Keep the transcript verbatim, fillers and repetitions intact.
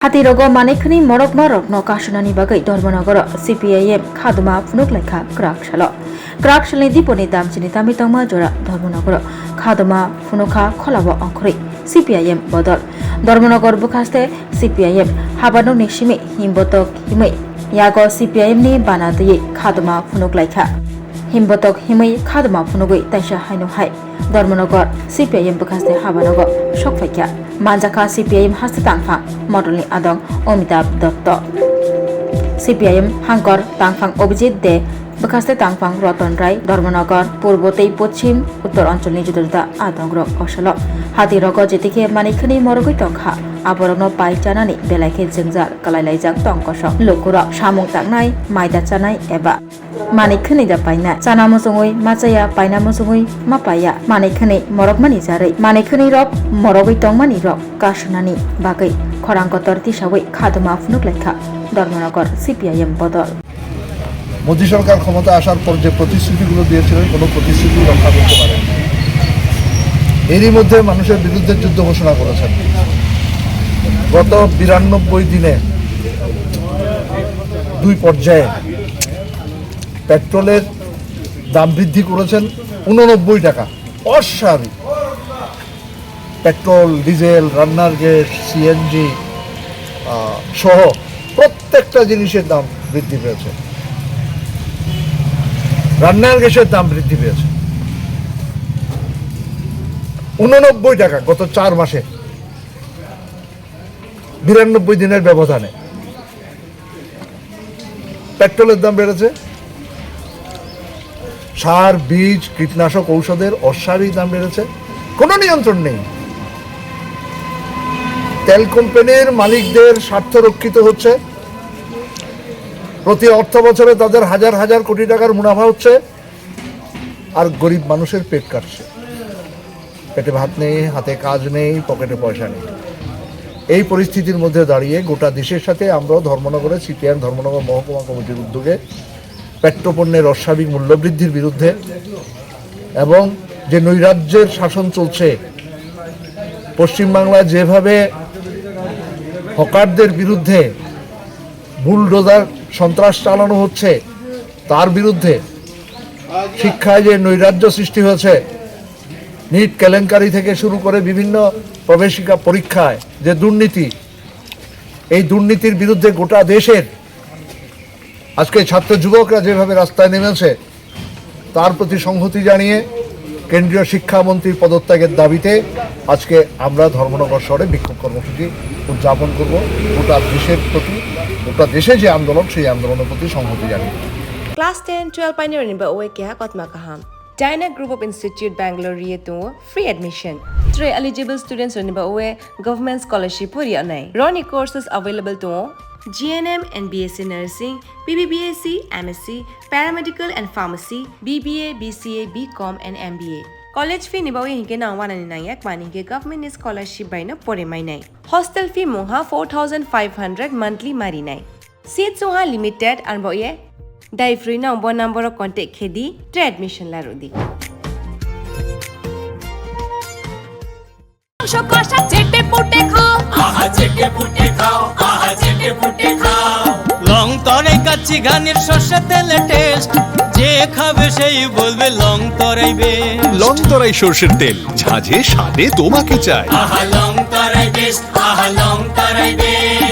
Hati rogo manwi khwnwi morokma rokno kasunani bagwi Dharmanagar o C P I M khaduma phunuk laikha kwrak salo. Kwrak salni diponi damchini tamwi tongma jora Dharmanagar o khaduma phunukha kholao ongkhorwi C P I M bodol. Dharmanagar bwkhaste C P I M habanukni simi himbotok himwi yago C P I M ni bana twiwi khaduma phunuk laikha. Himbotok himwi khaduma phunugwi taisa haino hai Dharmanagar C P I M bwkhaste habanogo sok phaikha. Manjakha C P I M haste tangphang modolni adong Amitabh Dotto. C P I M hangkor tangphang Abhijit De, bwkhaste tangphang Ratan Rai, Dharmanagar, Purbo tei Pochim, Uttor oncholni juda juda adongrok osolo. Hati rogo jetikhe manwi khwnwi morogwi tongkha, aborokno pai chanani belai khe jwngjal kalailaijak tong kosong. Lukurok samung tangnai, maida chanai eba Manwi khwnwi da paina, chana muchungwi ma chaya, paina muchungwi ma paiya, manwi khwnwi morokmani jarwi, manwi khwnwi rok morogwi tongmani rok kasunani bagwi khorang kotor tisawi khaduma phunuk laikha Dharmanagar C P I M bodol. Modi সরকার ক্ষমতা আসার পর যে প্রতিশ্রুতিগুলো দিয়েছিলেন, কোনো প্রতিশ্রুতি রক্ষা করতে পারেন। এরই মধ্যে মানুষের বিরুদ্ধে যুদ্ধ ঘোষণা করেছেন। গত বিরানব্বই দিনে দুই পর্যায়ে পেট্রোলের দাম বৃদ্ধি করেছেন ঊননব্বই টাকা। অস্বাভাবিক। পেট্রোল, ডিজেল, রান্নার গ্যাস, সিএনজি, আহ, সহ প্রত্যেকটা জিনিসের দাম বৃদ্ধি পেয়েছে। রান্নার গ্যাসের দাম বৃদ্ধি পেয়েছে ঊননব্বই টাকা গত চার মাসে, বিরানব্বই দিনের ব্যবধানে। পেট্রোলের দাম বেড়েছে, সার, বীজ, কীটনাশক ঔষধের অস্বাভাবিক দাম বেড়েছে, কোনো নিয়ন্ত্রণ নেই। তেল কোম্পানির মালিকদের স্বার্থ রক্ষিত হচ্ছে, প্রতি অর্থ বছরে তাদের হাজার হাজার কোটি টাকার মুনাফা হচ্ছে, আর গরিব মানুষের পেট কাটছে। পেটে ভাত নেই, হাতে কাজ নেই, পকেটে পয়সা নেই। এই পরিস্থিতির মধ্যে দাঁড়িয়ে গোটা দেশের সাথে আমরাও ধর্মনগরে সিপিআইএম ধর্মনগর মহকুমা কমিটির উদ্যোগে পেট্রোপণ্যের অস্বাভাবিক মূল্যবৃদ্ধির বিরুদ্ধে এবং যে নৈরাজ্যের শাসন চলছে, পশ্চিমবাংলায় যেভাবে হকারদের বিরুদ্ধে বুলডোজার সন্ত্রাস চালানো হচ্ছে, তার বিরুদ্ধে শিক্ষায় যে নৈরাজ্য সৃষ্টি হয়েছে, নিট কেলেঙ্কারি থেকে শুরু করে বিভিন্ন প্রবেশিকা পরীক্ষায় যে দুর্নীতি, এই দুর্নীতির বিরুদ্ধে গোটা দেশের আজকে ছাত্র যুবকরা যেভাবে রাস্তায় নেমেছে, তার প্রতি সংহতি জানিয়ে কেন্দ্রীয় শিক্ষামন্ত্রীর পদত্যাগের দাবিতে আজকে আমরা ধর্মনগর শহরে বিক্ষোভ কর্মসূচি উদযাপন করব। গোটা দেশের প্রতি, গোটা দেশে যে আন্দোলন, সেই আন্দোলনের প্রতি সংহতি জানিয়ে। Class ten, twelve painirokni ba oe keha kotma kaham. Dyna Group of Institute Bangalore ri tongo free admission. Tre eligible students rokni ba oe government scholarship pori anai. Roni courses available tongo G N M and B S C Nursing, B B B S C, M S C, Paramedical and Pharmacy, B B A, B C A, B Com and M B A. College fee ni bagwi hinkhe nang wanani nangya, mani hinkhe government ni scholarship bai no pore mainai. Hostel fee mungha four thousand five hundred monthly marinai. Seat sungha limited, ang bo ye dai free nang bo number o contact khe di, tre admission la rw di. মাংস কষা চেটে পুটে খাও। আহা চেটে পুটে খাও, আহা চেটে পুটে খাও। লং তরাই কাচ্চি ঘানির সর্ষে তেলে টেস্ট, যে খাবে সেই বলবে লং তরাই বেস্ট। লং তরাই সর্ষের তেল, ঝাঁঝে স্বাদে তোমাকে চাই। আহা লং তরাই বেস্ট, আহা লং তরাই বেস্ট।